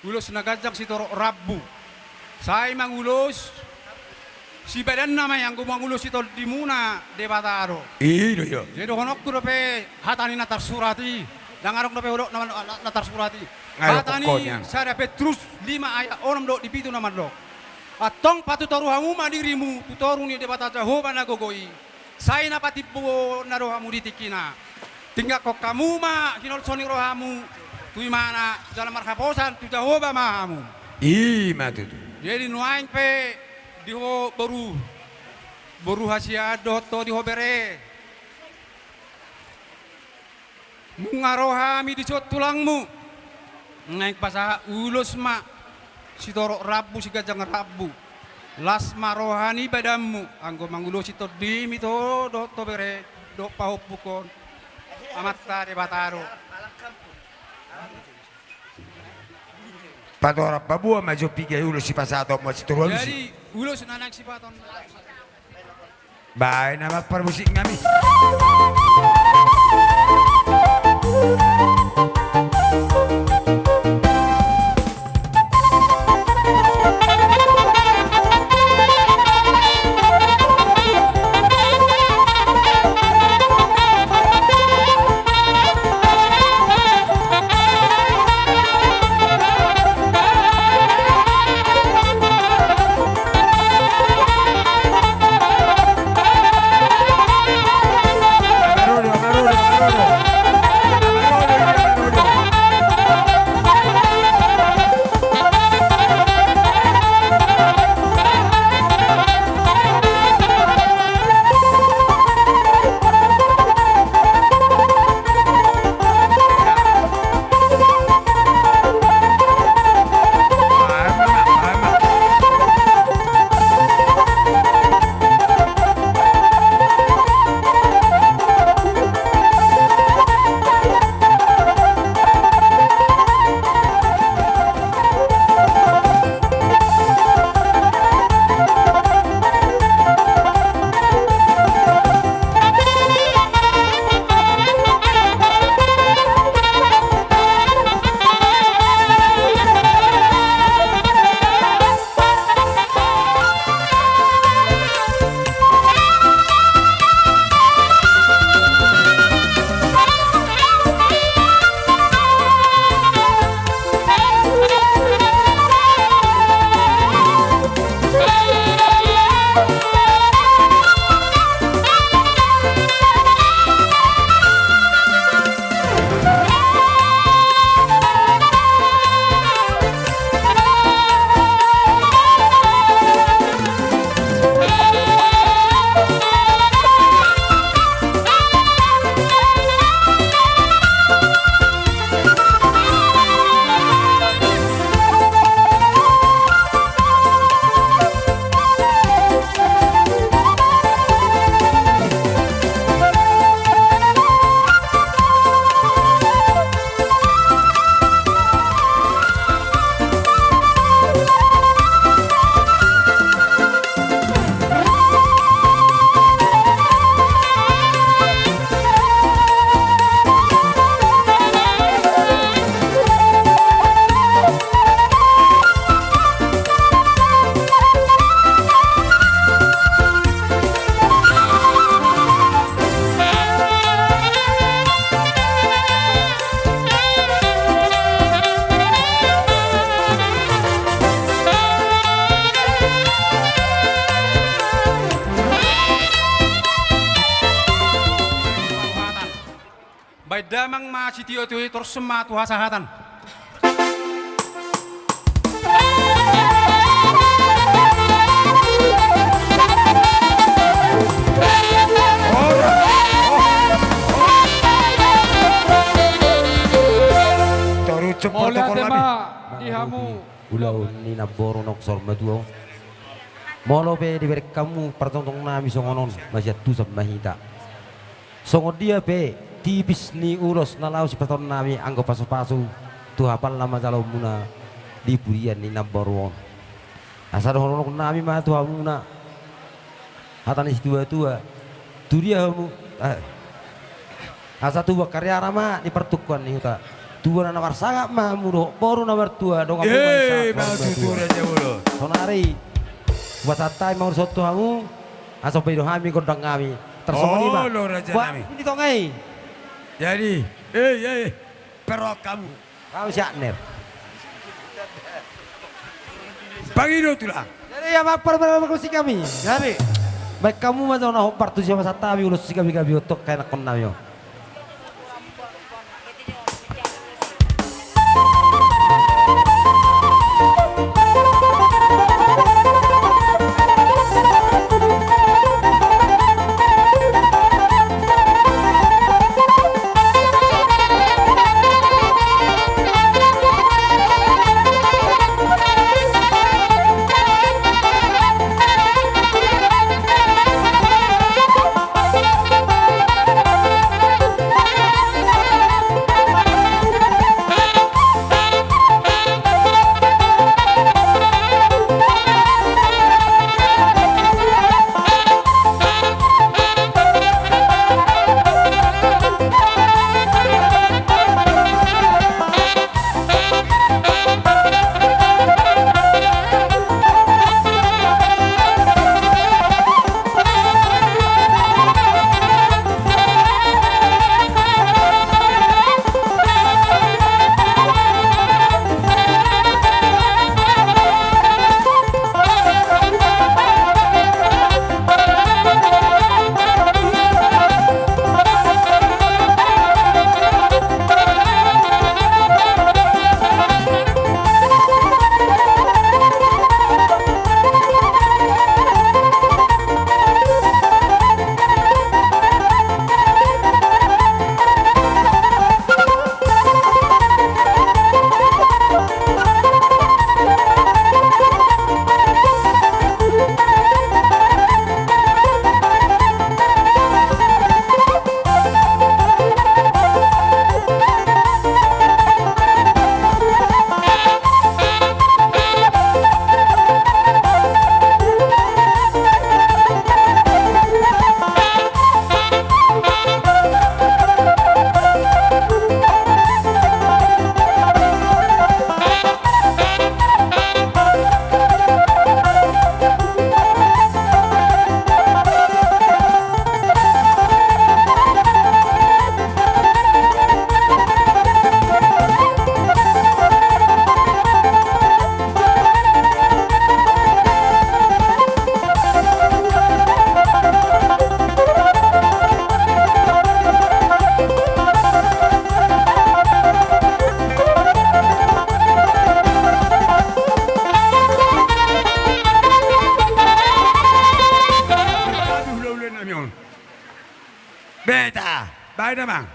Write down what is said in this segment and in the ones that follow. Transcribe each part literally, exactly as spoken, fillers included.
Ulos na ganjang sitorop rambu. Sai mangulos sibadanna ma i, anggo mangulosi tondimuna Debata do. I do, ia. Jadi dohononku dope hata ni na tarsurat i. Ndang adong dope hudok na, na, na tarsurat i. Hata ni sada Petrus lima ayat onom dohot di pitu na mandok: Antong patutoru hamu ma dirimu tu toru ni Debata Jahowa na gogo i, sai na patimboonna do hamu di tingkina. Tinggalhon hamu ma hinolsoni rohamu tu imana, jala marhaposan tu Jahowa ma hamu. I ma tutu. Jadi nuaeng pe di ho boru, boru hasian dohot ho di ho bere, nunga ro hami dison tulangmu. Naeng pasahat ulos ma sitorop rambu, siganjang rambu. Las ma roha ni badanmu anggo mangulosi tondimi, ho dohot ho bere dohot pahompuhon. Amanta Debata do. Patorang paboa ma jo piga ulos sipasahaton ma sitorop rambu. Jadi ulos na naeng sipasahaton. Baen nama parmusik nami. Baen damang ma sitiotio i, torus ma tu hasahatan. Mauliate ma di hamu. Ulaon ni namboru naung saur matua on. Molo pe dibereng hamu partonton nami songon on, masiantusan ma hita. Songon dia pe tipis ni ulos na laho sipasahaton nami anggo pasupasu tu hapal na manjalo muna di pudian ni namboru on. Asa dohonon nami ma tu hamuna hata ni situatua: Tu dia hamu, eh, asa tu Bangkariara ma di partungkoan ni huta. Tubuan na marsangap ma hamu dohot boru na martua, dongan. Eh, ma tutu, Raja Bolon. Sonari hupasahat hami ma ulaon on tu hamu, asa paidahon hami gondang hami. Tarsongon i ma. Olo, Raja nami. Ini tonga i. Jadi, eh, eh, perok hamu. Hamu si Agner. Pangido tulang. Jadi ia ma parmarmarkusi kami. Jadi. Baen hamu ma jo na hombar tu sia, pasahat hami ulos si gabe-gabe on tu angka ianakkon nami on. Beta, baen damang.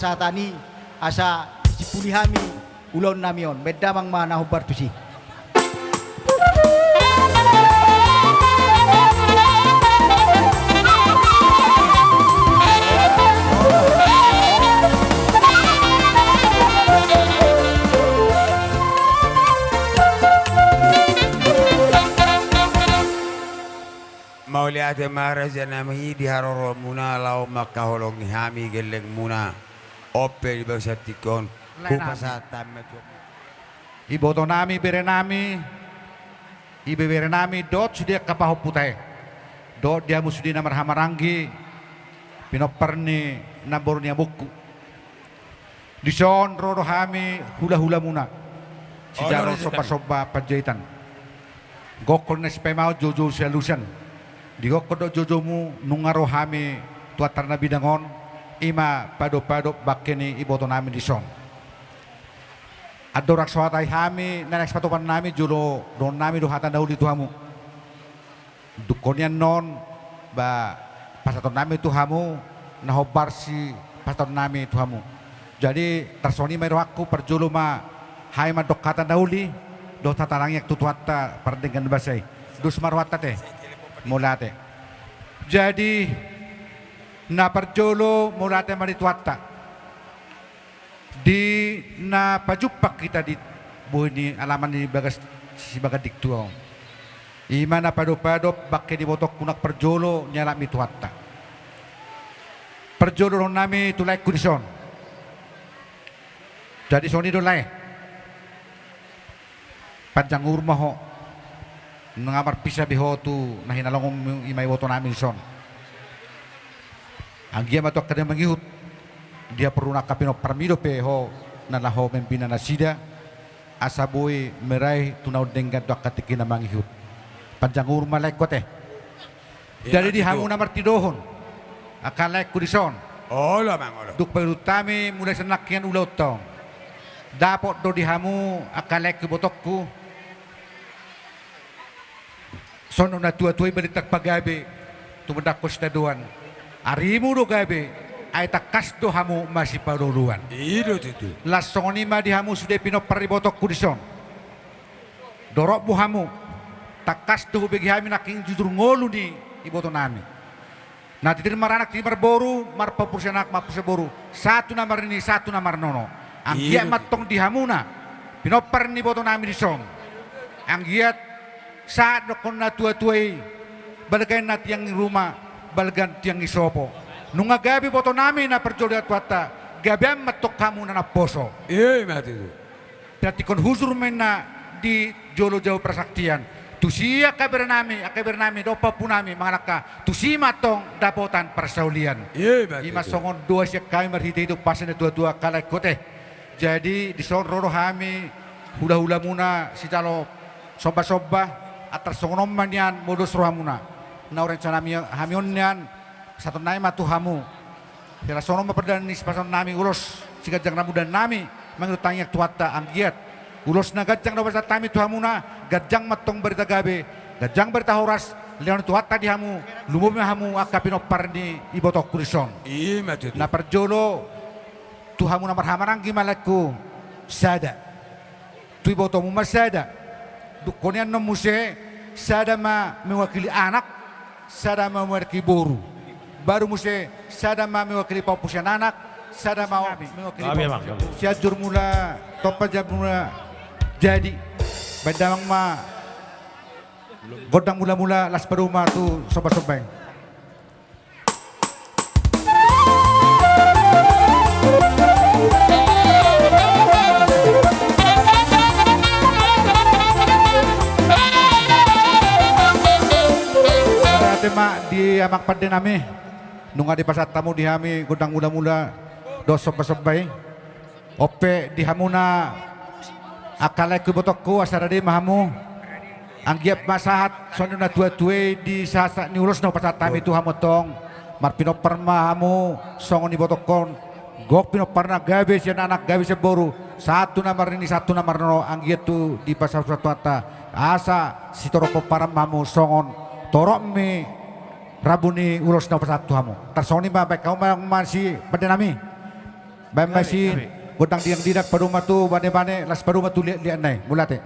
Hata ni, asa disimpuli hami ulaon nami on, baen damang ma na hombar tusi. Mauliate ma raja nami di haroromuna, laho mangkaholongi hami gellengmuna. On pe di bagasan tingki on, hupasahat hami ma tu iboto nami, bere nami, ibebere nami dohot sude angka pahomputa i, dohot di hamu sude na marhahamaranggi, pinompar ni namboru ni amongku. Dison ro do hami hulahulamuna, sijalo sombasomba Panjaitan. Gokhon na sipaimaon, joujou sialusan. Di gokhon dohot joujomu nunga ro hami tu attar na bidang on, i ma padopadop bangke ni iboto nami dison. Andorang so hatai hami na naeng sipatupaon nami, jolo dohonon nami do hata na uli tu hamu. Dungkon i annon, ba, pasahaton nami tu hamu, na hombar sipasahaton nami tu hamu. Jadi tarsongon i ma i rohangku, parjolo ma hami mandok hata na uli dohot hata tangiang tu Tuhanta pardenggan basa i. Dos ma rohanta ate. Mauliate. Jadi na parjolo mauliate ma di Tuhanta. Di na pajumpang hita di bohi ni alaman ni bagas sibaganding tua on. I ma na padopadop bangke ni ibotongku nang parjolo, nialap ni Tuhanta. Parjolo dohonon nami tu laengku dison. Jadi songon i do lae. Panjang umur ma ho. Nunga marpisa be ho tu na hinalonganmu, i ma iboto nami dison. Anggiat ma tu angka na mangihut. Dia porlu na angka pinomparmi dope ho na laho membina nasida, asa boi meraih tu na umdenggan tu angka tingki na mangihut. Panjang umur ma laengku ate. Jadi di hamu na martinodohon, angka laengku dison. Olo, amang, olo. Dung paihut hami mulai sian nangkin ulaonta on, dapot do di hamu angka laengku, ibotongku. Songon na tuatua i balintang pagabe, tumundalhon sitadoan. Arimu do gabe, ai tangkas do hamu masipaolooloan. I do tutu. Laos songon i ma di hamu sude pinompar ni ibotongku dison. Dorotmu hamu, tangkas do hubege hami nangkin jujur ngolu ni iboto nami. Na tintin maranak, tintin marboru, marpahompu sian anak, pahompu sian boru, sahat tu na marnini, sahat tu na marnono. Anggiat ma antong di hamuna pinompar ni iboto nami dison, anggiat sahat dohonon na tuatua i, balga na tiang ni ruma, balga na tiang ni sopo. Nunga gabe iboto nami na parjolo di Tuhanta, gabean ma antong hamu na naposo. I ma tutu. Perantikkon hujur ma inna di jolo jabu parsaktian. Tusi angka bere nami, angka bere nami dohot pahompu nami mangalangka, tusi ma antong dapotan parsaulian. I ma tutu. I ma songon doa sian hami marhitehite umpasa ni natuatua, angka laengku ate. Jadi dison ro do hami hulahulamuna sijalo sombasomba, antar songon on ma nian molo dos rohamuna. Na hurencana hami on nian, pasahaton nami ma tu hamu. Jala songon on ma pardalanan ni sipasahaton nami ulos siganjang na mudaan nami, mangihut tangiang tu Tuhanta, anggiat ulos na ganjang na hupasahat hami tu hamuna, ganjang ma antong barita gabe, ganjang barita horas, lehon ni Tuhanta di hamu, lumobi ma hamu angka pinompar ni ibotongku dison. I ma tutu. Na parjolo, tu hamu na marhahamaranggi ma laengku sada. Tu ibotomu ma sada. Dungkon i annon muse, sada ma mewakili anak, sada ma mewakili boru. Baru muse, sada ma mewakili pahompu sian anak, sada ma mewakili pahompu sian boru. Sianjur mula, tompa jambu mula. Jadi, baen damang ma gondang mulamula, laos padomu ma tu sombasomba i. Ate ma di amang pande nami, nunga dipasahat hamu di hami gondang mulamula dohot sombasomba i. On pe di hamuna angka laengku, ibotongku, asa rade ma hamu. Anggiat ma sahat songon na tuatua i di sahatsahat ni ulos na hupasahat hami tu hamu antong. Marpinompar ma hamu songon ibotongkon. Gok pinomparna, gabe sian anak, gabe sian boru, sahat tu na marnini, sahat tu na marnono, anggiat tu dipasahat Tuhanta. Asa sitorop pomparan ma hamu songon torop ni rambu ni ulos na hupasahat tu hamu. Tarsongon i ma, baen hamu ma, amang pande nami. Baen ma i si gondang diang didak, padomu ma tu bane-bane, laos padomu ma tu liat-liat nai. Mauliate.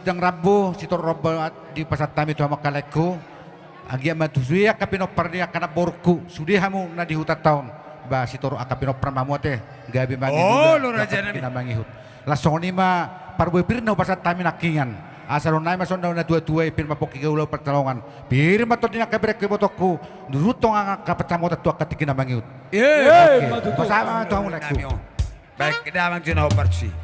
Dang rambu, sitorop rambu dipasahat hami tu hamu angka laengku. Anggiat ma tu sude angka pinompar ni angka namborungku, sude hamu na di hutanta on. Ba sitorop angka pinompar ma hamu ate, gabe ma. Olo, raja nami. Laos songon i ma parbue pir na hupasahat hami nangkiningan. Asa dohonon nami ma songon na tuatua i, pir ma pongki gabe ulaon pansalongan. Pir ma tondi ni angka berengku ibotongku, durut tong angka pansamotan tu angka tingki na mangihut. Oke. Hupasahat ma tu hamu laengku. Baik, damang jona ho parsi.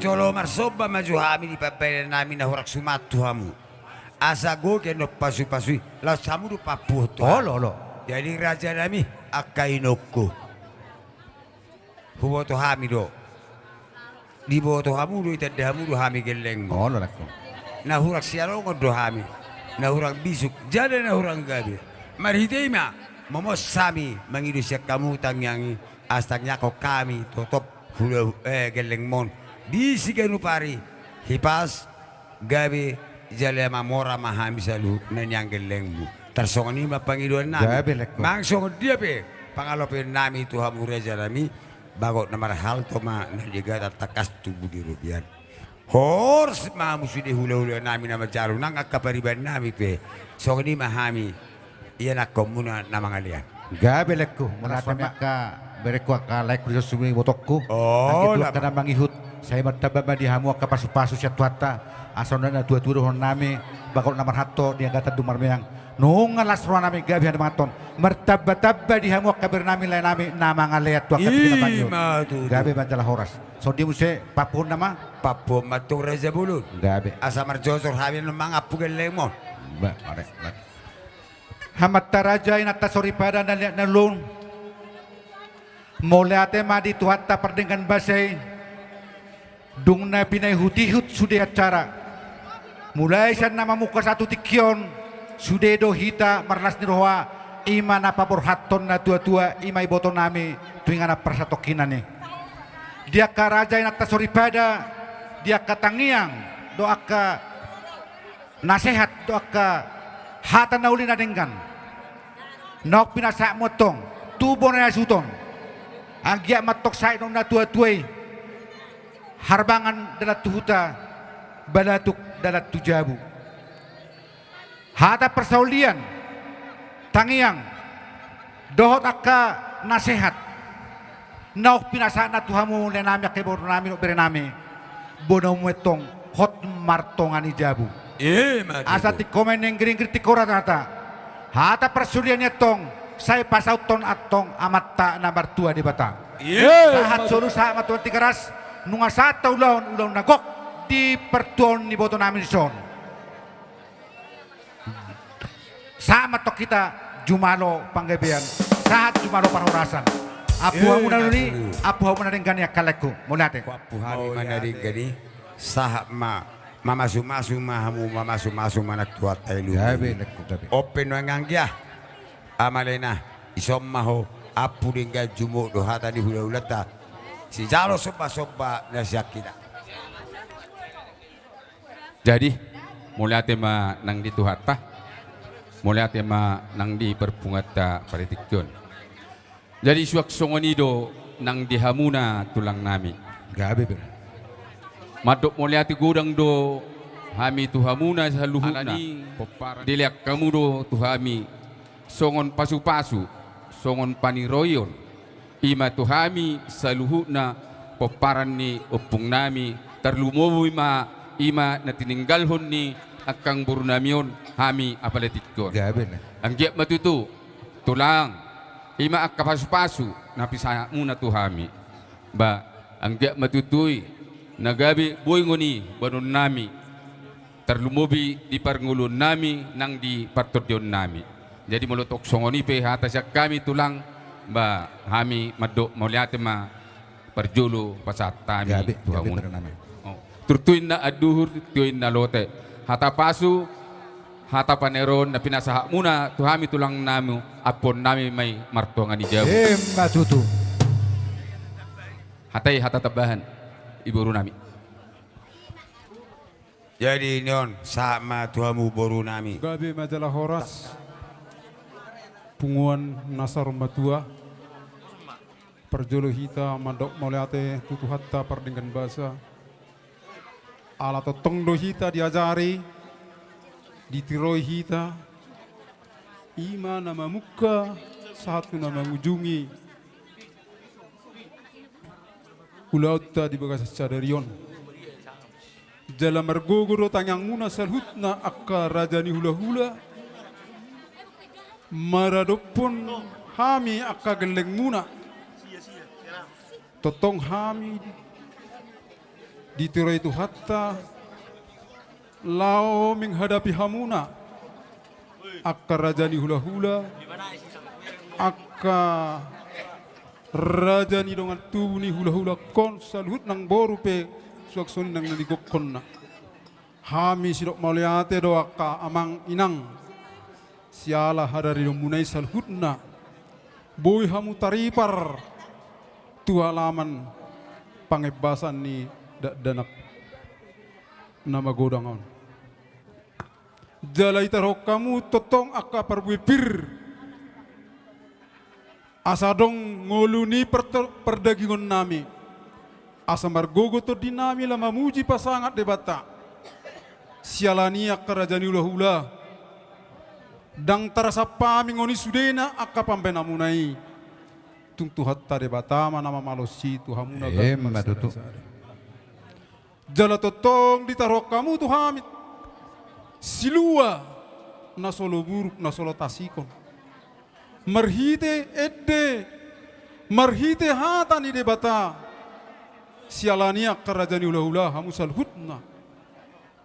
Jolo marsomba ma jo hami di pambahenan nami na hurang suman tu hamu. Asa gogo annon pasupasu i, laos hamu do pampuhon tu hami. Olo, olo. Jadi raja nami, angka inongku, huboto hami do. Diboto hamu do, ditanda hamu do hami gellengmu. Olo, laku. Na hurang siarongon do hami, na hurang bisuk jala na hurang gabe. Marhite i ma momos hami mangido sian hamu tangiang i, asa tangiangkon hami totop hula, eh, gellengmon di siganup ari, hipas, gabe, jala mamora ma hami saluhutna nian gellengmu. Tarsongon i ma pangidoannami. Gabe, Lengku. Manang songon dia pe pangalopionnami tu hamu rajanami, bagot na marhalto ma na di gata tangkas tubu di robean. Horas ma hamu sude hulahulanami na manjalo nang angka paribanami pe. Songon i ma hami ianakhonmuna na mangalean. Gabe, Lengku. Mauliate ma angka berengku, angka laengku di son, sude ibotongku. Oh, angka na mangihut, sai martamba ma di hamu angka pasupasu sian Tuhanta. Asa on na tuatua dohononnami, bagot na marhalto di gata dung marmeang. Nunga las rohanami gabe hadumaton. Martambatamba di hamu angka berenami, laenami na mangalean tu angka tingki na pangidoan. Ima tutu. Gabe ma jala horas. Songon dia muse pampuhonna ma? Pampuhon ma antong raja bolon. Gabe. Asa marjojor hami annon mangampu gellengmon. Ba, are, ba. Amanta raja, inanta soripada, na liat na uluon. Mauliate ma di Tuhanta pardenggan basa i. Dung na pinaihutihut sude acara, mulai sian na mamungka sahat tu tingki on, sude do hita marlas ni roha, ima na paborhathon na tuatua, ima ibotonami tu inganan parsatongkinan i. Di angka raja inanta soripada, di angka tangiang dohot angka nasehat dohot angka hata na uli na denggan, naung pinasahatmu antong tu bona ni hasuhuton, anggiat ma antong sahat dohot na tuatua i, harbangan dalan tu huta, balatuk dalan tu jabu. Hata parsaulian, tangiang, dohot angka nasehat naung pinasahatna tu hamu laenami, angka ibotonami dohot berenami, boanonmu antong hot martonga ni jabu. Ima tutu. Asa tingko ma i na inggir-inggir, tingko ra tanata. Hata parsaulian i antong sai pasauthon antong Amanta na martua Debata. Ima tutu. Sahat solu, sahat ma tu Tigaras, nunga sahat taulahon ulaon na gok di partuaon ni ibotonami dison. Sahat ma antong hita jumalo panggabean, sahat jumalo parhorasan. Ampu hamu na uli, ampu hamu na denggan i, angka laengku. Mauliate. Ampu hami ma na denggan i, sahat ma, mamasumasu ma hamu, mamasumasu ma nang Tuhanta i. Gabe, Lengku, gabe. On pe nuaeng, anggia amalena, dison ma ho, ampu denggan jumolo do hata ni hulahulanta. Sijalo sombasomba na sian hita. Jadi, mauliate ma nang di Tuhanta, mauliate ma nang di parpunguanta paritingkion. Jadi, suang songon i do nang di hamuna tulangnami. Gabe be. Mandok mauliate godang do hami tu hamuna saluhutna. Alani pomparan dilehon hamu do tu hami songon pasupasu, songon paniroion, ima tu hami saluhutna pomparan ni ompungnami, tarlumobi ma ima na tininggalhon ni angkang borunami on hami apala tingki on. Gabe na. Anggiat ma tutu, tulang, ima angka pasupasu na pinasahatmuna tu hami. Ba, anggiat ma tutu i na gabe boi ngoni bahenonnami, tarlumobi di parngoluonnami nang di partondionnami. Jadi molo tung songon i pe hata sian hami tulang, ba hami mandok mauliate ma parjolo pasahat hami tu hamuna. Gabe, gabe, bahenonnami. Oh. Turtu inna anduhur, tio inna lote. Hata pasu, hata paneron na pinasahatmuna tu hami tulangnami, ampuonnami ma i martonga ni jabu. Ima tutu. Hata i hata tambahan, iborunami. Jadi nion, sahat ma tu hamu borunami. Gabe ma jala horas, punguan na saur matua. Parjolo hita mandok mauliate tu Tuhanta pardenggan basa. Ala tongtong do hita diajari, ditiroi hita, ima na mamungka sahat tu na mangujungi ulaonta di bagasan sadari on. Jala margogo do tangiangmuna saluhutna angka raja ni hulahula, maradophon hami angka gellengmuna. Tongtong hami ditiroi Tuhanta laho menghadapi hamuna, angka raja ni hulahula, angka raja ni dongan tubu ni hulahulangkon, saluhut nang boru pe suang songon i nang na nigokhonna. Hami sidok mauliate do angka amang inang, siala hadaridonmuna i saluhutna, Boi hamu taripar tu halaman pangembasan ni dakdanak na magodang on. Jala itarhon hamu tongtong angka parbue pir, asa adong ngolu ni parto-, pardagingonnami, asa margogo tondinami laho mamuji pasangap Debata. Siala ni i angka raja ni hulahula, ndang tarasap hami ngoni sudena angka pambahenanmuna i. Tung Tuhanta Debata ma na mamalosi tu hamuna. Emma tutu. Ganup marsadasada. Jala tongtong ditarhon hamu tu hami silua na so loburuk, na so lotasikon. Marhite ende, marhite hata ni Debata, siala ni i angka raja ni hulahula, hamu saluhutna.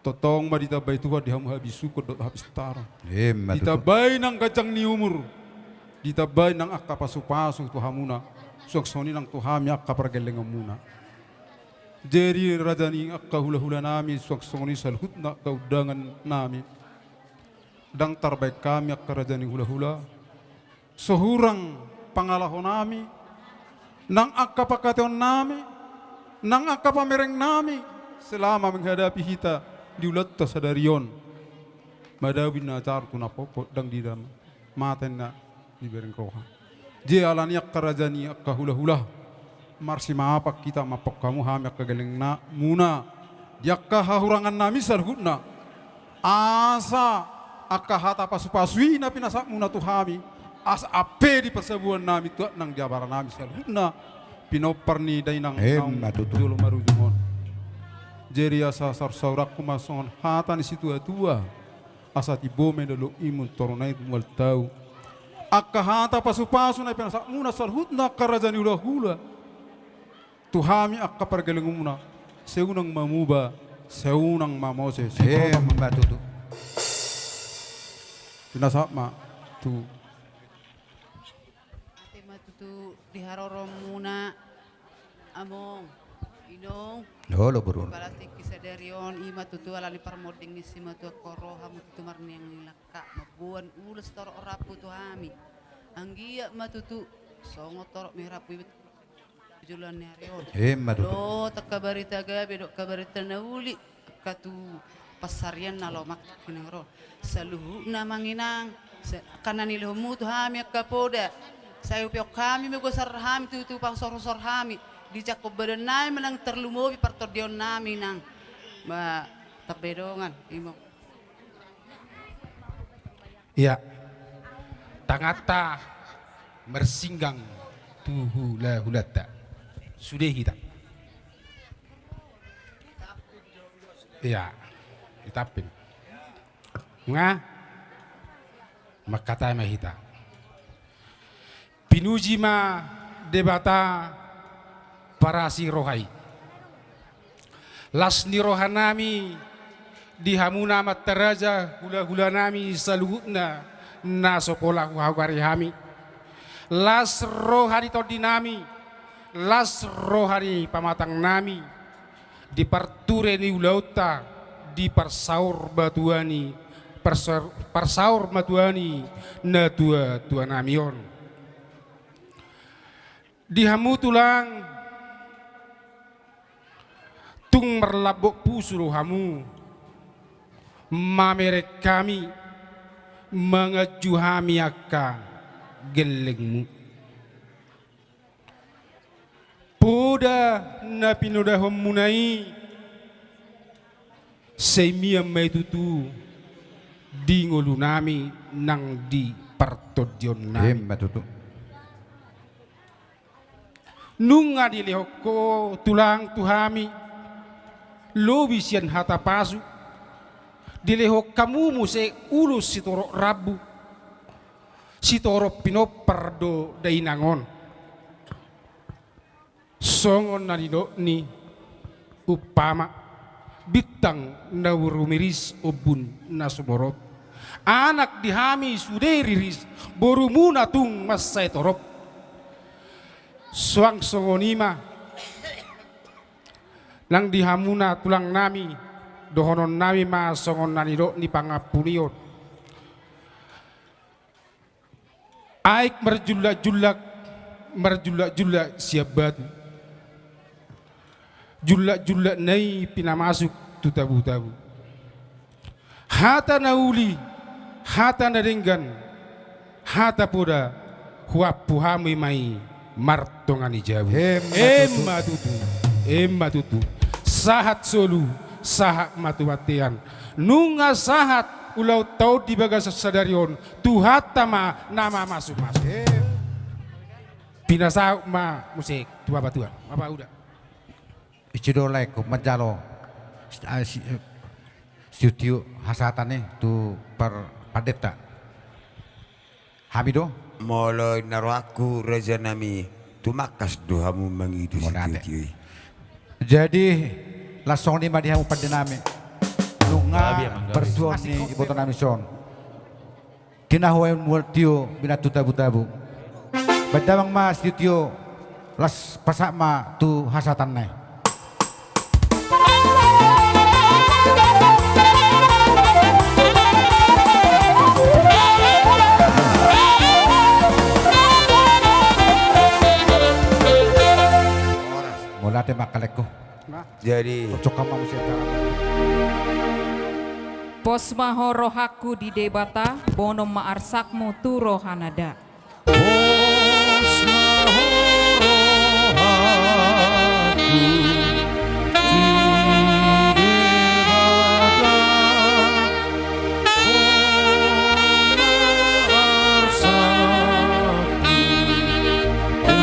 Tongtong ma ditambai Tuhan di hamu habisuhon dohot hapistaran. Emma tutu. Ditambai nang ganjang ni umur, ditambai nang angka pasupasu tu hamuna, suang songon i nang tu hami angka pargellengonmuna. Jadi raja ni angka hulahulanami, suang songon i saluhutna angka undangannami. Ndang tarbahen hami angka raja ni hulahula so hurang pangalahonami, nang angka pangkataionami, nang angka pamerengnami, selama menghadapi hita di ulaonta sadari on. Madabu ninna ajar tu na pompot, ndang dida mata ninna dibereng roha. Jadi ala ni i angka raja ni angka hulahula, marsimaap hita, maaphon hamu hami angka gellengmuna di angka hahurangannami saluhutna. Asa angka hata pasupasu i na pinasapmuna tu hami, asa ampe di parsabuannami tu anak nang di abaranami saluhutna, pinompar ni dainang naung jolo marujung on. Emma tutu. Jadi asa saursaurangku ma songon hata ni situatua: Asa timbo ma i dolok i, mual toru nai tu mual tau. Angka hata pasupasu na pinasapmuna saluhutna angka raja ni hulahula tu hami angka pargellengonmuna, sai unang mamuba, sai unang mamose. Emma tutu. Pinasap ma tu. Ate ma tutu di haroromuna, among, inong. Olo, boru. Pala tingki sadari on, i ma tutu ala ni parmonding ni simatua, ro hamu tutu marniang ni langka, mamboan ulos torop rambu tu hami. Anggiat ma tutu songon torop ni rambu i tu joloan ni ari on. Emma tutu. Dohot angka barita gabe dohot angka barita na uli, angka tu pansarian na lomak inang ro. Saluhutna amang inang, sa-, angka na nilehonmu tu hami angka poda, sai hupeop hami ma gosar hami tu, tu pangsorhosor hami, dijangkon badannami ma nang tarlumobi partondionnami nang. Ba, tambai dongan, imo. Ia, tanganta marsinggang tu hulahulanta. Sude hita. Ia, ditampil. Nga, mangkatai ma hita. Pinuji ma Debata parasi roha i. Las ni rohanami di hamuna amanta raja, hulahulanami saluhutna na so pola huhagari hami. Las roha ni tondinami, las roha ni pamatangnami, di parture ni ulaonta, di parsaur matua ni, parsaur, parsaur matua ni natuatuanami on. Di hamu tulang, tung marlambok pusu do hamu, mamereng hami, manganju hami angka gellengmu. Poda na pinodahonmuna i, sai mian ma i tutu di ngolunami nang di partondionnami. Emma tutu. Nunga dilehon ho tulang tu hami lobi sian hata pasu, dilehon hamu muse ulos sitorop rambu, sitorop pinompar do dainang on. Songon na nidok ni umpama, bintang na rumiris ombun na sumorop. Anak di hami sude riris, borumuna tung mansai torop. Suang songon i ma nang di hamuna tulangnami, dohononnami ma songon na nidok ni pangampunion. Aek marjullak-jullak, marjullak-jullak sian batu. Jullak-jullakna i pinamasuk tu tabu-tabu. Hata na uli, hata na denggan, hata poda, huampu hamu ma i martonga ni jabu. Emma tutu. Emma tutu. Emma tutu. Sahat solu, sahat ma tu bontean. Nunga sahat ulaonta on di bagasan sadari on, Tuhanta ma na mamasu-masu. Em. Pinasahat ma muse tu Bapa Tuhan. Bapa Uda. Ise do laengku manjalo, ah, si, eh, sitio-tio hasahatan i tu par-, pandita. Hami do? Molo inna rohangku, rajanami, tumangkas do hamu mangido sitio-tio i. Jadi, laos songon i ma di hamu pandenami. Nunga bersuon ni ibotonami son. Tinahu mual tio binatu tabu-tabu. Baen damang ma sitio-tio, laos pasahat ma tu hasahatanna i. Mauliate ma kalengku. Jadi. Pos ma ho rohangku di Debata, boanon ma arsakmu tu rohana da. Pos ma ho rohangku di Debata, boanon ma arsakmu tu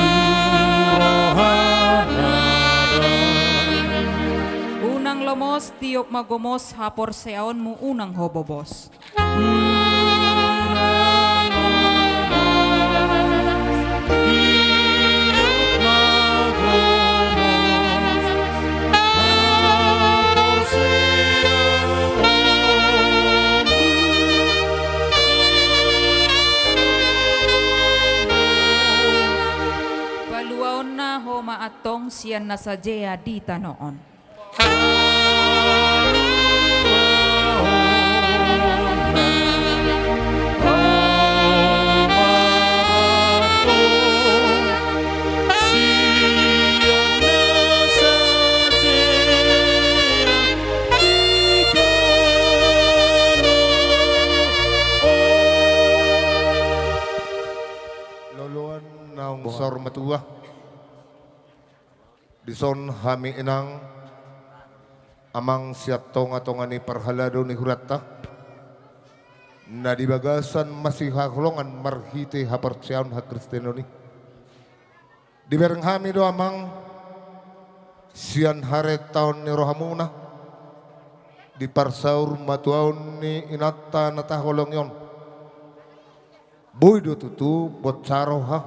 rohana da. Unang lomos, tiop ma gomos, haporseaonmu unang ho bobos. Paluaonna ho ma antong sian na sajea di tano on. Loloan naung saur matua. Dison hami inang amang sian tonga-tonga ni parhalado ni hurianta, na di bagasan masihaholongan marhite haporseaon hakristenon i. Dibereng hami do amang sian harentaon ni rohamuna di parsaurmatuaon ni inanta na taholongi on. Boi do tutu bonsa roha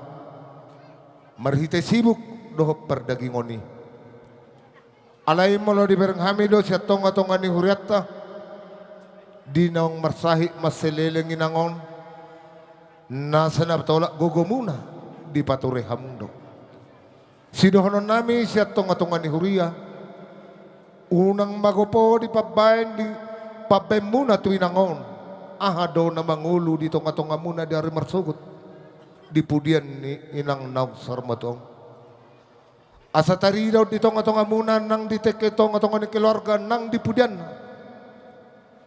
marhite sibuk dohot pardagingon i. Alai molo dibereng hami do sian tonga-tonga ni hurianta, di naung marsahit mansai leleng inang on, na sai na tolap gogomuna dipature hamu do. Sidohononnami sian tonga-tonga ni huria, unang magopo dipambaen di pambaenmuna tu inang on, aha do na mangolu di tonga-tongamuna di ari marsogot, di pudian ni inang naung saurmatua on. Asa tarida on di tonga-tongamuna nang di tingki tonga-tonga ni keluarga nang di pudianna.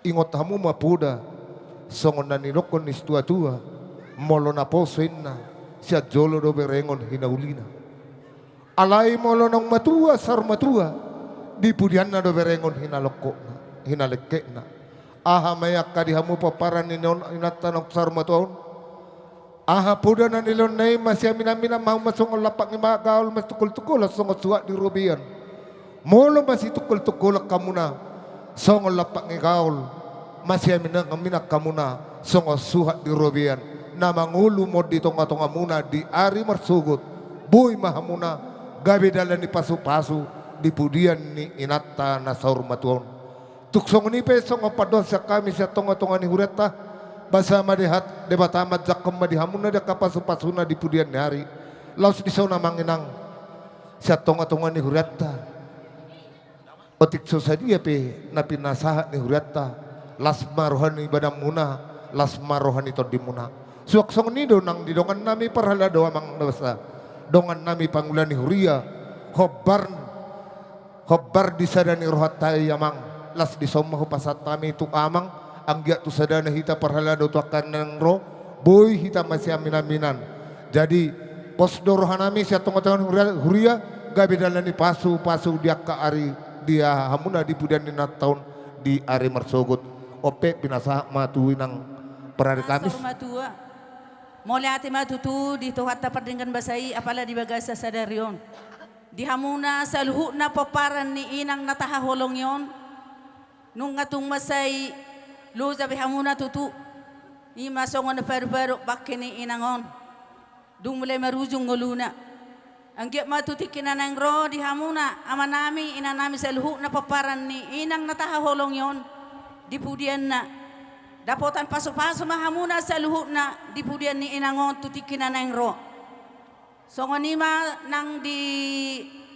Ingot hamu ma poda, songon na nidok ni situa-tua, molo naposo inna, sian jolo do berengon hinaulina. Alai molo naung matua saurmatua, di pudianna do berengon hinalongkokna, hinalengkekna. Aha ma i angka di hamu pomparan ni inanta naung saurmatua on? Aha poda na nilehonna i? Masiamin-aminan ma hamu ma songon lampak ni gaol, masitungkol-tungkolan songon suhat di robean. Molo masitungkol-tungkolan hamuna songon lampak ni gaol, masiamin-aminan hamuna songon suhat di robean, na mangolu ma on di tonga-tongamuna di ari marsogot, boi ma hamuna gabe dalan ni pasu-pasu di pudian ni inanta na saurmatua on. Tung songon i pe songon pandohan sian hami sian tonga-tonga ni hurianta, basa ma Dehat-, Debata manjangkon ma di hamuna di angka pasu-pasuna di pudian ni ari. Laos dison amang inang sian tonga-tonga ni hurianta, otik so sadia pe na pinasahat ni hurianta, las ma roha ni badanmuna, las ma roha ni tondimuna. Suang songon i do nang di dongan nami parhalado amang na basa, dongan nami pangula ni huria, hombar, hombar di sada ni rohanta i amang, las dison ma hupasahat hami tu amang, anggiat tu sadana hita parhalado tu angka na naeng ro, boi hita masiaminaminan. Jadi, pos do roha nami sian tongatonga ni huria, huria, gabe dalan ni pasupasu di angka ari di hamuna di pudian ni na taon di ari marsogot. On pe pinasahat ma tu inang parari Kamis. Asa ma tua. Mauliate ma tutu di Tuhanta pardenggan basa i, apala di bagasan sadari on. Di hamuna saluhutna pomparan ni inang na tahaholongi on, nunga tung mansai loja be hamuna tutu, i ma songon na paruparu bangke ni inang on. Dung mulai marujung ngoluna. Anggiat ma tu tingki na naeng ro di hamuna, amanami, inanami saluhutna pomparan ni inang na tahaholongi on, di pudianna. Dapotan pasupasu ma hamuna saluhutna, di pudian ni inang on tu tingki na naeng ro. Songon i ma nang di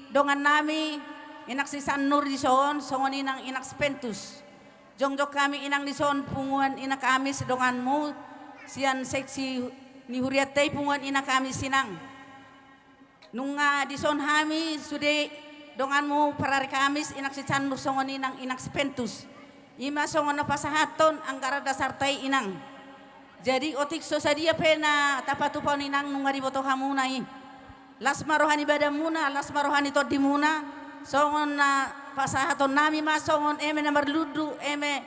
dongan nami, inang si Sannur dison, songon i nang inang si Pentus. Jongjong hami inang dison punguan ina Kamis donganmu, sian seksi ni hurianta i punguan ina Kamis inang. Nunga dison hami sude donganmu parari Kamis inang si Sannur songon i nang inang si Pentus. I ma songon na pasahathon anggaran dasarta i inang. Jadi otik so sadia pe na tapatupa on inang nunga diboto hamuna i. Las ma roha ni badanmuna, las ma roha ni tondimuna, songon na pasahaton nami ma songon eme na marlundu, eme,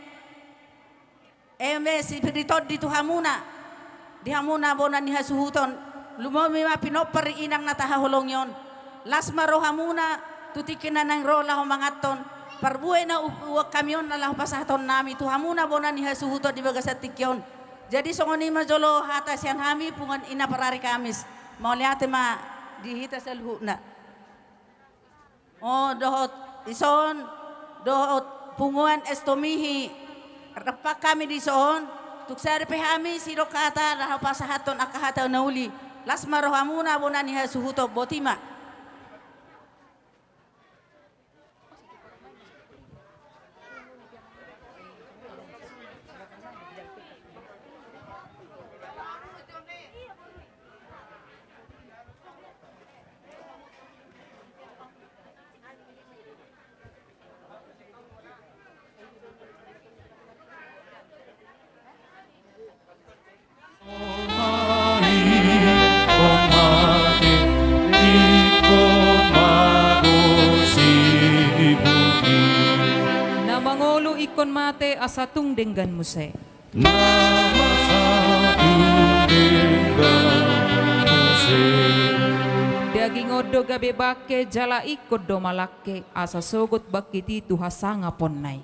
eme sipir ni tondi tu hamuna, di hamuna bona ni hasuhuton, lumobi ma pinompar ni inang na tahaholongi on. Las ma rohamuna, tu tingki na naeng ro laho manganhon, parbue na hu-, huboan hami on na laho pasahaton nami, tu hamuna bona ni hasuhuton di bagasan tingki on. Jadi songon i ma jolo hata sian hami punguan ina parari Kamis. Mauliate ma di hita saluhutna. O, dohot dison, dohot punguan Estomihi, rap hami dison, tung sada pe hami sidok hata laho pasahathon angka hata na uli. Las ma rohamuna bona ni hasuhuton, boti ma. Na mangolu ingkon mate asa tung denggan muse. Na masa tung denggan muse. Daging on do gabe bangke jala ingkon do malangke asa sogot bangkit i tu hasangaponna i.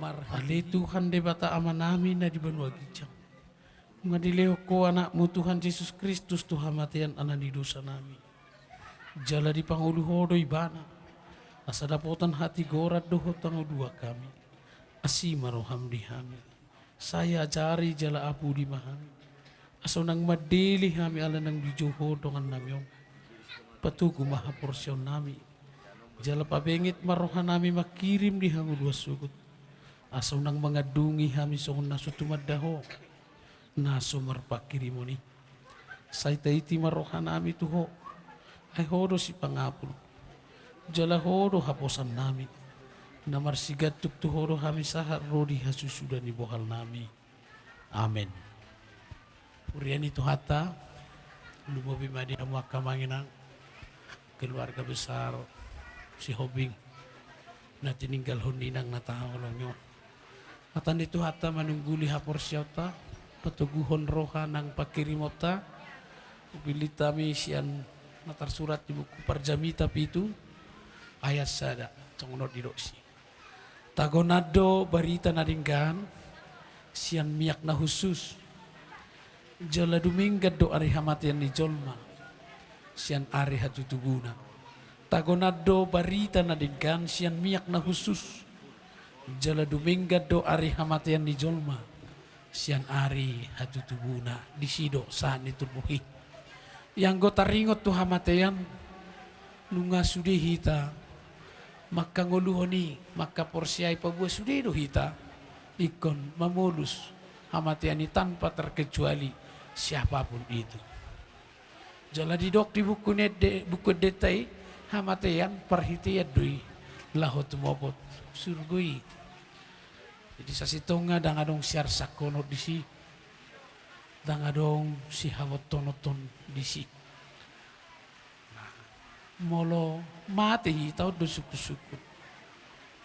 Marhale Tuhan Debata Amanami na di banua ginjang. Nunga dilehon Ho Anakmu Tuhan Jesus Kristus tu hamatean ala ni dosanami. Jala dipangolu Ho do Ibana, asa dapotan hatigoran dohot pangalualuan hami. Asi ma roham di hami. Sai ajari jala apuli ma hami. Asa unang mandele hami ala naung dijou Ho dongannami on. Patogu ma haporseaonnami. Jala pabenget ma rohanami mangkirim di hangoluan sogot. Asa unang mangandungi hami songon na so tumanda Ho, na so marpangkirimon i. Sai taiti ma rohanami tu Ho. Ai Ho do sipangapul. Jala Ho do haposannami. Na marsigantung tu Ho do hami sahat ro di hasusuda ni bohalnami. Amen. Huria ni Tuhanta, lumobi ma di hamu angka amang inang, keluarga besar Sihombing, na tininggalhon ni inang na tahaholongi on. Hata ni Tuhanta manungguli haporseaonta, patoguhon roha nang pangkirimonta. Hupillit hami sian na tarsurat di buku Parjamita pitu ayat sada, songon on didok i. Tagonan do barita na denggan sian miak na hushus. Jala dumenggan do ari hamatean ni jolma. sian ari hatutubuna. Tagonan do barita na denggan sian miak na hushus. Jala dumenggan do ari hamatean ni jolma sian ari hatutubuna. Disi do sahat ni turpuk i. Ianggo taringot tu hamatean, nunga sude hita mangkangoluhon i, mangkaporseai, paboa sude do hita ingkon mamolus hamatean i tanpa terkecuali siapapun itu. Jala didok di buku ni ende, buku endenta i, hamatean parhitean do i laho tumopot surgo i. Jadi sasintongna ndang adong siarsangkonon disi, ndang adong sihabotonoton disi. Nah, molo mate hita, on do sungkunsungkun.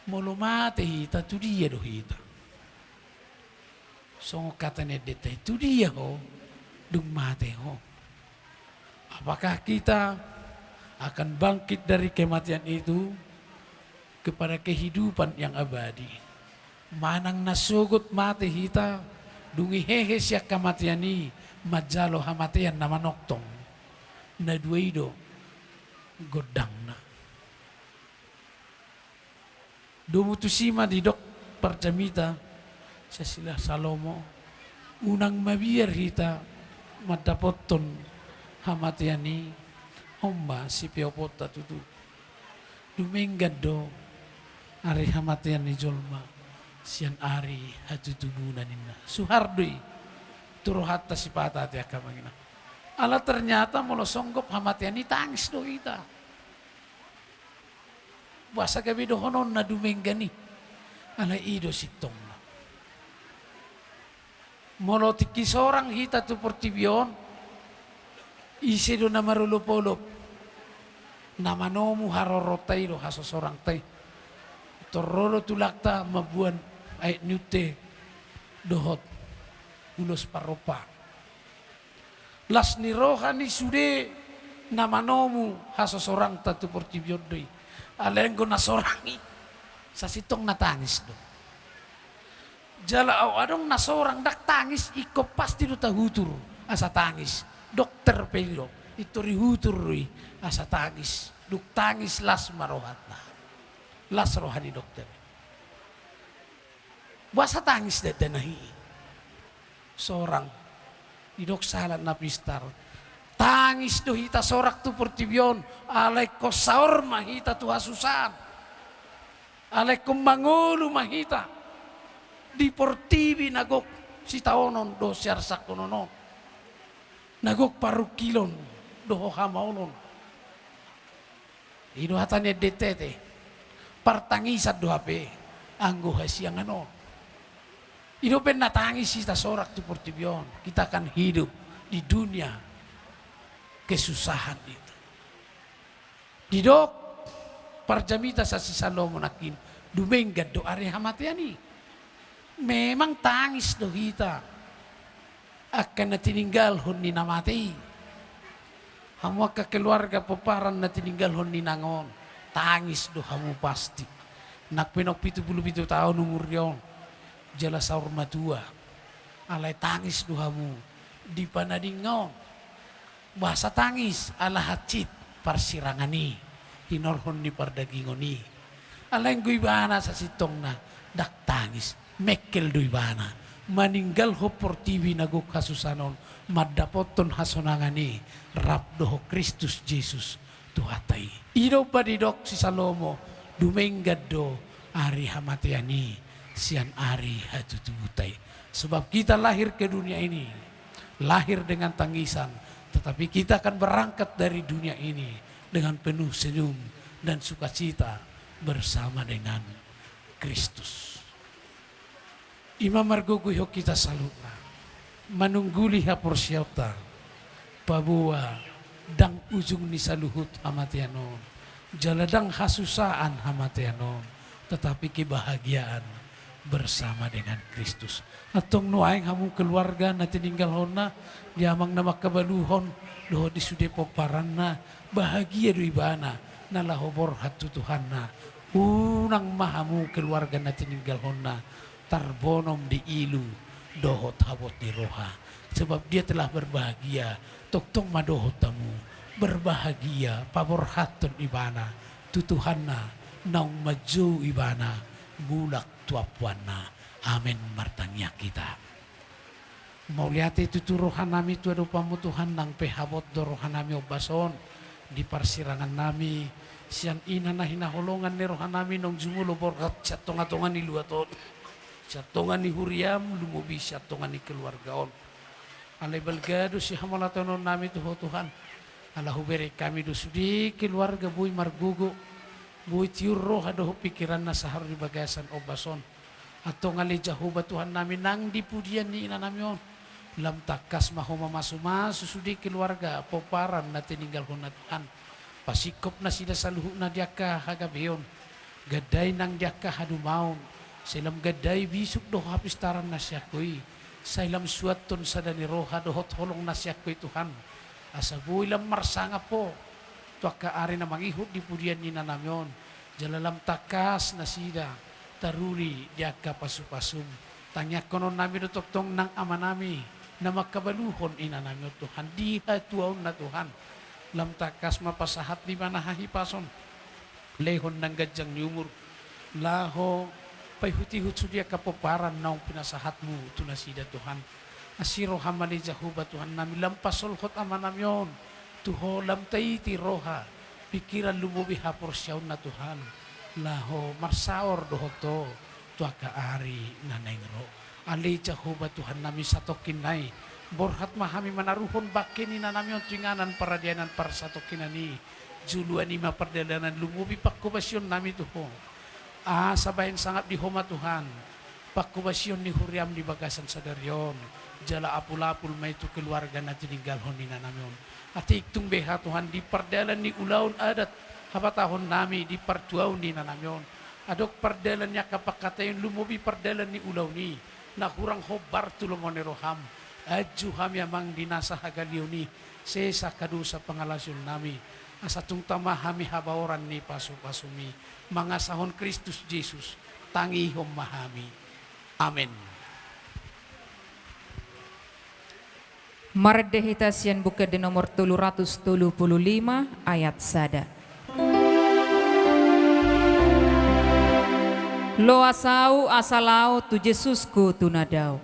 Molo mate hita, tu dia do hita? Songon hata ni endenta i, tu dia ho dung mate ho? Apakah kita akan bangkit dari kematian itu kepada kehidupan yang abadi? Manang na sogot mate hita, dung i hehe sian hamatean i, manjalo hamatean na manongtong? Na dua i do gondangna. Domu tusi ma didok parjamita sian si Salomo, unang mabiar hita mandapothon hamatean i, on ma sipeoponta tutu. Dumenggan do ari hamatean ni jolma sian ari hatutubuna ninna. Suhar do i tu rohanta sipata ate angka amang inang. Ala ternyata molo songgop hamatean i, tangis do hita. Boasa gabe dohononna dumenggan i? Alai i do sintongna. Molo tingki sorang hita tu portibi on, ise do na marolopolop? Na manomu haroronta i do hasosorangta i. Tor ro do tulangta mamboan aek ni unte dohot ulos parompa. Las ni roha ni sude na manomu hasosorangta tu portibi on do i. Alai anggo na sorang i, sasintongna tangis do. Jala aut adong na sorang ndang tangis, ingkon pasti do tahutur asa tangis. Dokter pe i do, pintor dihutur do i asa tangis. Dung tangis, las ma rohana. Las roha ni dokter. Boasa tangis dakdanak i? Sorang. Didok sahalak na pistar, tangis do hita sorang tu portibi on, alai ingkon saor ma hita tu hasusaan. Alai ingkon mangolu ma hita di portibi na gok sitaonon dohot siarsangkonon on, na gok parungkilon dohot hamaolon. I do hata ni endenta i, partangisan do hape anggo hasiangan on. I dope na tangis hita sorang tu portibi on, kita akan hidup di dunia kesusahan itu. Didok parjamita sian si Salomo nangkin, dumenggan do ari hamatean i. Memang tangis do hita angka na tininggalhon ni na mate i. Hamu angka keluarga pomparan na tininggalhon ni inang on, tangis do hamu pasti. Nang pe naung pitu pulu pitu taon umurna on, jala saur matua, alai tangis do hamu di panadingna on. Boasa tangis? Ala hansit parsirangan i, hinorhon ni pardagingon i. Alai anggo ibana sasintongna ndang tangis, mengkel do ibana maninggalhon portibi na gok hasusaan on, mandapothon hasonangan i rap dohot Kristus Jesus Tuhanta i. I do umbahen didok si Salomo, dumenggan do ari hamatean i sian ari hatutubunta i. Sebab kita lahir ke dunia ini lahir dengan tangisan, tetapi kita akan berangkat dari dunia ini dengan penuh senyum dan sukacita bersama dengan Kristus. I ma margogoihon hita saluhutna manungguli haporseaonta, paboa ndang ujung ni saluhut hamatean on, jala ndang hasusaan hamatean on, tetapi kebahagiaan bersama dengan Kristus. Antong nuaeng hamu keluarga na tininggalhonna, di amang na mangkabaluhon dohot di sude pomparanna, bahagia do ibana na laho borhat tu Tuhanna. Unang ma hamu keluarga na tininggalhonna tarbonom di ilu dohot habot ni roha. Sebab dia telah berbahagia, tongtong ma dohot hamu Berbahagia paborhathon ibana tu Tuhanna, naung manjou ibana mulak tu ampuanna. Amen. Martangiang hita. Mauliate tutu rohanami tu adopanmu Tuhan, nang pe habot do rohanami ombas on di parsirangan nami sian ina na hinaholongan ni rohanami naung jumolo borhat sian tongatonga ni luat on, sian tonga ni huriam, lumobi sian tonga ni keluarga on. Alai balga do sihamauliateonnami tu Ho Tuhan, ala hubereng hami do sude keluarga boi margogo, boi tiur roha dohot pingkiranna sahat di bagasan ombas on. Antong ale Jahowa Tuhannami, nang di pudian ni inanami on, lam tangkas ma Ho mamasumasu sude keluarga pomparan na tininggalhonna Tuhan. Pasingkop nasida saluhutna di angka hagabeon. Gandai nang di angka hadumaon, sai lam gandai bisuk dohot hapistaran na sian Ho i, sai lam suanhon sada ni roha dohot holong na sian Ho i Tuhan, asa boi lam marsangap Ho tu angka ari na mangihut di pudian ni inanami on, jala lam tangkas nasida taruli di angka pasupasum. Tangiangkononnami do tongtong nang amanami na mangkabaluhon inanami on Tuhan di hatuaonna Tuhan, lam tangkas ma pasahat di ibana hahipason, lehon nang ganjang ni umur, laho paihutihut sude angka pomparan naung pinasahatmu tu nasida Tuhan. Asi roham ale Jahowa Tuhannami, lam pasolhot amanami on tu Ho, lam taiti roha, pingkiran, lumobi haporseaonna Tuhan, laho marsaor dohot Ho tu angka ari na naeng ro. Ale Jahowa Tuhannami, satongkin nai borhat ma hami manaruhon bangke ni inanami on tu inganan paradianan parsatongkinan i. Juluan i ma pardalanan, lumobi panghobasionnami tu Ho, asa bahen sangap di Ho ma Tuhan panghobasion ni huriam di bagasan sadari on, jala apulapul ma i tu keluarga na tininggalhon ni inanami on. Atik tung beha Tuhan di pardalan ni ulaon adat habatahonnami di partuaon ni inanami on, adong pardalan ni angka panghataion, lumobi pardalan ni ulaon i na hurang hombar tu lomo ni roham. Anju hami Amang di nasa hagaleon i, sesa angka dosa pangalaosionnami, asa tung tama hami habaoran ni pasupasumi. Mangasahon Kristus Jesus, tangihon ma hami. Amen. Marende hita sian Buku Ende nomor tolu ratus tolu pulu lima ayat sada. Loas ahu asa laho tu Jesusku tu na dao.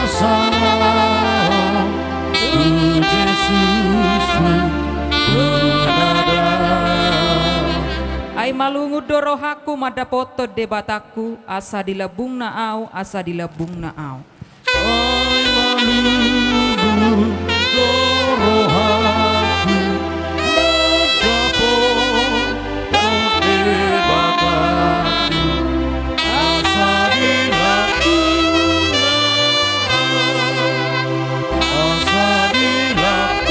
Asa laho tu Jesusku tu na dao. Ai malungun do rohangku mandapothon Debatangku, asa dilambungna ahu, asa dilambungna ahu. Ai malungun do rohangku mandapothon Debatangku, asa dilambungna ahu, asa dilambungna ahu.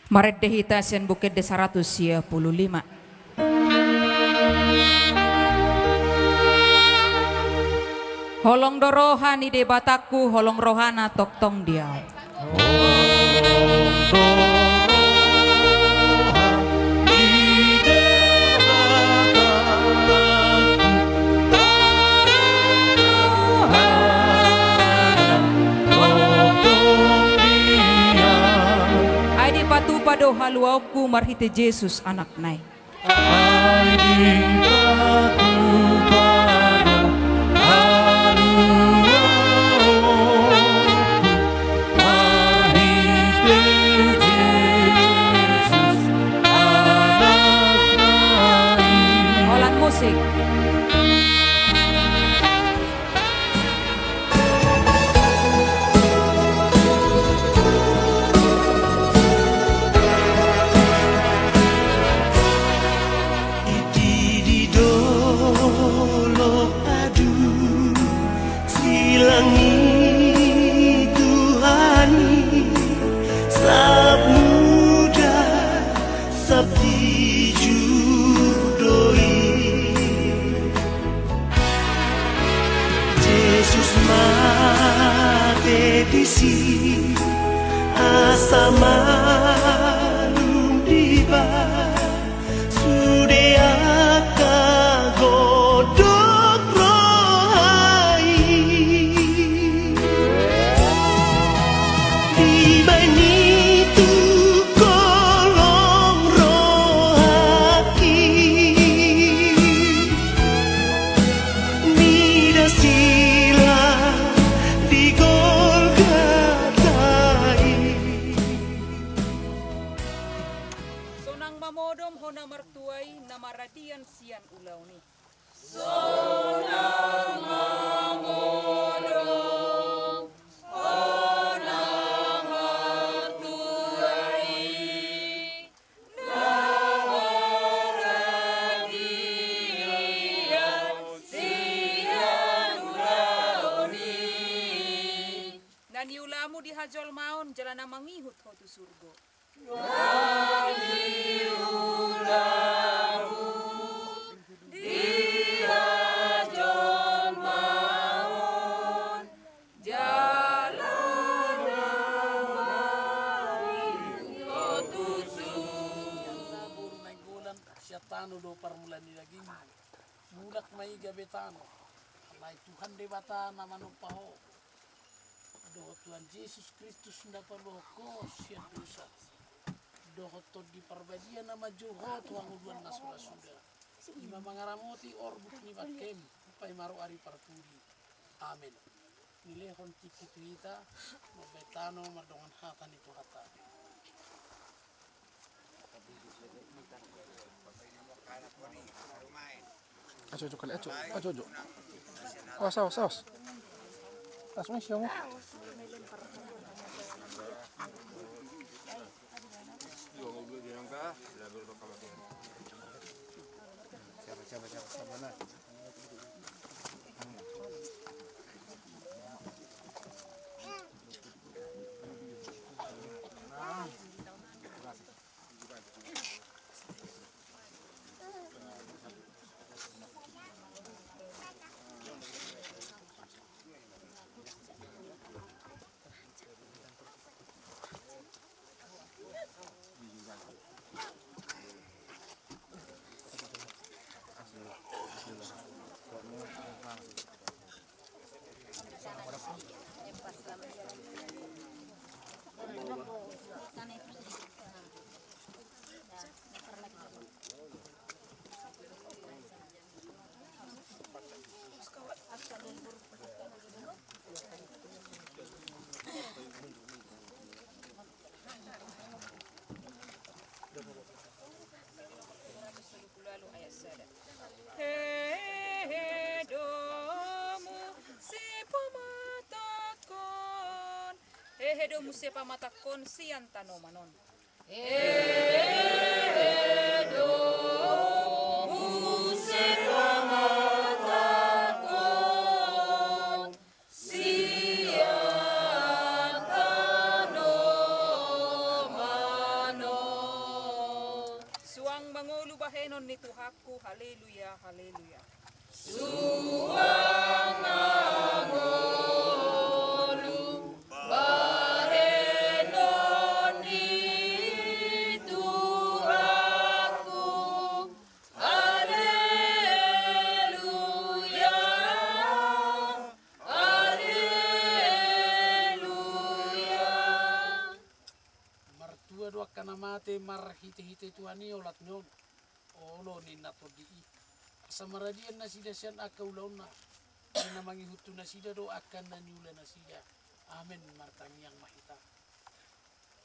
Marende hita sian Buku Ende saratus sia pulu lima. Holong do roha ni Debatangku, holong rohana tongtong di ahu. Ai dipatupa do haluaonku marhite Jesus Anakna i. Ai dipatupa do haluaonku marhite Jesus Anakna i. Holan musik. Modom hona martua i na maradian sian ulaon i. Sonang ma modom hona martua i na maradian sian ulaon i. Na niulamu di hajolmaon jala na mangihut ho tu surgo. Na niulamu di hajolmaon jala na mangihut ho tu surgo. Boru Nainggolan, sian tano do parmulaan ni dagingmu. Mulak ma i gabe tano. Alai Tuhan Debata na manompa ho dohot Tuhan Jesus Kristus na paluahon ho sian dosa, dohot Tondi Parbadia na manjou ho tu hangoluan na so ra suda, i ma mangaramoti orbuk ni bangkem, paima ro ari parpudi. Amen. Nilehon tingki tu hita, mambaen tano mardongan hata ni Tuhanta. Ajo, ajo, kali, ajo, ajo, ajo. Awas, awas, awas. Awas, awas, awas. Siapa, siapa, siapa, siapa, nah. Hehe do muse pamatangkon. Hehe do muse pamatangkon sian tanoman on. Hehe do muse pamatangkon sian tanoman on. Suang mangolu bahenon ni Tuhanku, haleluya, haleluya. Suang mangolu bahenon ni Tuhanku, haleluya, haleluya. Martua do angka na mate marhitehite Tuhan i olat ni on. Olo ninna Tondi i, asa maradian nasida sian angka ulaonna, ai na mangihut tu nasida do angka na niula nasida. Amen. Martangiang ma hita.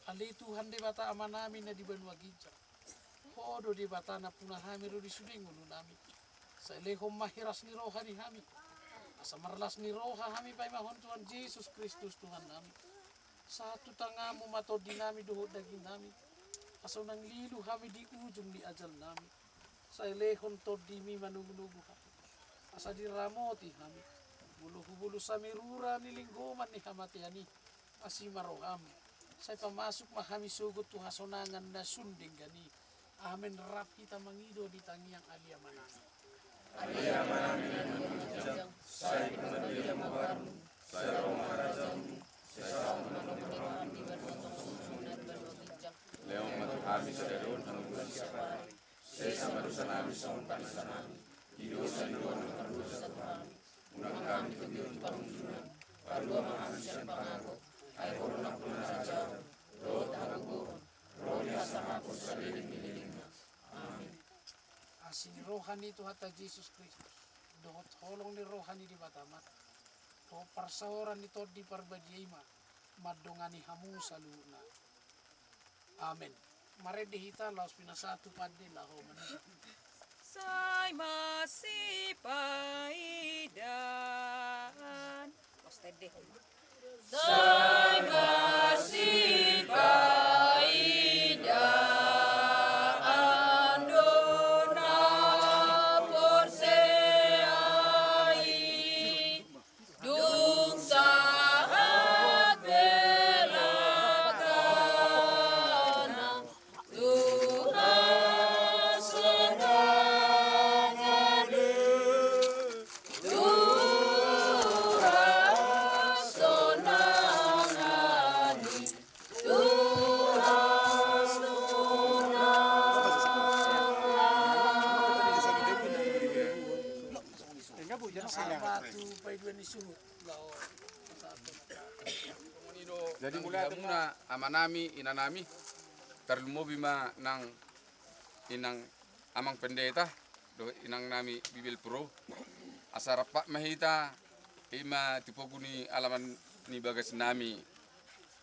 Ale Tuhan Debata Amanami na di banua ginjang, Ho do Debata nampuna hami ro di sude ngolunami. Sai lehon ma hiras ni roha di hami, asa marlas ni roha hami paimahon Tuhan Jesus Kristus Tuhannami. Sahat tu tanganmu ma tondinami dohot dagingnami, asa unang lilu hami di ujung ni ajalnami. Sai lehon tondimi manogunogu hami, asa diramoti hami, molo hubolus hami rura ni linggoman ni hamatean i. Asi ma roham, sai pamasuk ma hami sogot tu hasonangan na sun denggan i. Amen. Rap hita mangido di tangiang Ale Amanami. Ale Amanami na di banua ginjang, sai pinarbadia ma goarmu, sai ro ma harajaonmu, sai saut ma tondimuna di banua tonga songon na di banua ginjang. Lehon ma tu hami sadari on hangoluan siapari. Sesa ma dosanami songon panesanami di dosa ni dongan na mardosa tu hami. Unang hami togihon tu pangunjunan, palua ma hami sian pangago. Ai Ho do nampuna harajaon dohot hagogoon, ro di hasangapon saleleng ni lelengna. Amen. Asi ni roha ni Tuhanta Jesus Kristus, dohot holong ni roha ni Debata Ama, dohot parsaoran ni Tondi Parbadia i ma mandongani hamu saluhutna. Amen. Marende hita laos pinasahat tu pande laho manang. Sai masipaidaan. Pos tende. Sai masipaidaan do na porsea i. Dung sahat belakana, Tuhan sonang hali, Tuhan sonang hali, Tuhan sonang hali. Jadi mauliate ma hamu amanami, inanami, tarlumobi ma nang inang amang pendeta dohot inangnami Bibelvrouw. Asa rap ma hita, i ma tu pogu ni alaman ni bagasnami,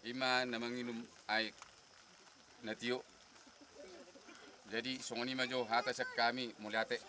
i ma na manginum aek na tio. Jadi songon i ma jo hata sian hami, mauliate.